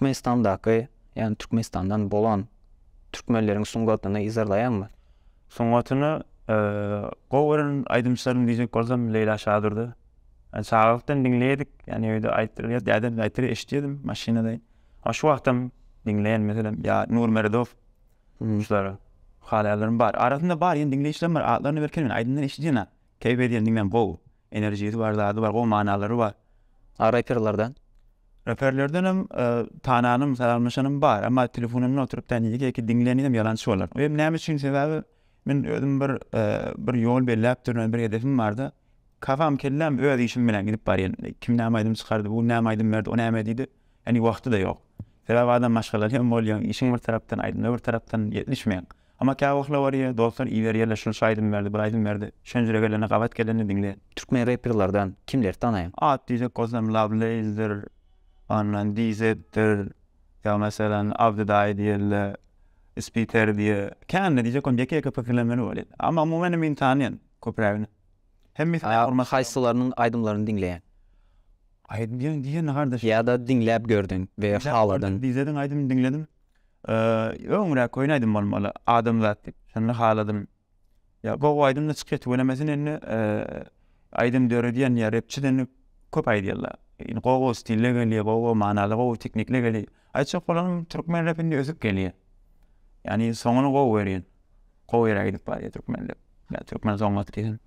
Türkmenistandaky, ýagny Türkmenistandan bolan türkmenleriň sungatyny yzarlaýaňmy? Sungatyny gowy gören aýdymçylarym diýjek bolsam Leýla Şadurdy. Yani çagalykdan diňleýärdik. Yani öýde aýtdyrýar, dädem aýtdyr, eşidýärdim maşynada. A şu wagtam diňleýän meselem ýa Nur Meredow şulara halaýanlarym bar. Arasynda bar, ýene diňleýişlerim bar. Atlaryny belki men aýdymdan eşidýän. Keýp edýän diňlän gowy. Enerjisi bar, zady bar, gowy manalary bar. A reperlerden? Reperlerdenem tananym, salamlaşanym bar. Emma telefonumda oturyp da ýeke-ýeke diňläninem ýalançy bolar. O hem näme üçin sebäbi men özüm bir bir ýol belläpdirin, bir hedefim barda. Kafam, kelläm öz işim bilen gidip barýan. Kim näme aýdym çykardy, bu näme aýdym berdi, o näme diýdi. Ýani wagty-da ýok. Sebäbi adam maşgalaly hem bolýaň, işiň bir tarapdan, aýdymda bir tarapdan ýetişmeýäň. Emma käwagtlar barýar, dostlar iberýärler, şul şu aýdym berdi, bir aýdym berdi. Şonjüre gelende, gabat gelende diňleýän. Türkmen reperlerden kimleri tanaýaň? At diýjek bolsam Lovelace-dir, ondan DZ-dir, ýa meselem Abdy daýy diýerler, Spiter diýer. Kändir diýjek bolsam ýeke-ýeke pikirlenmeli bolýar. Emma umuman men tanaýan köprägini. Hemmesini hormat. Haýsylarynyň aýdymlaryny diňleýäň? Aýdym diýen diýen gardaş. Ýa-da diňläp gördüň we haladyň. DZ-iň aýdymyny diňledim. Öňräk köne aýdym bolmaly, Adamzat diýip. Şonda haladym. Ýa gowy aýdym-da çykýar tüwelemesine indi aýdym döredýän ýa repçi indi köp aýdýarlar. Indi gowy stilde gelýär, gowy manaly, gowy teknikli gelýär. Aýtjak bolanym türkmen rep indi ösüp gelýär. Ýagny soňuny gowy görýän. Gowy ýere gidip barýar türkmen rep. Ýa türkmen soňaty diýsem.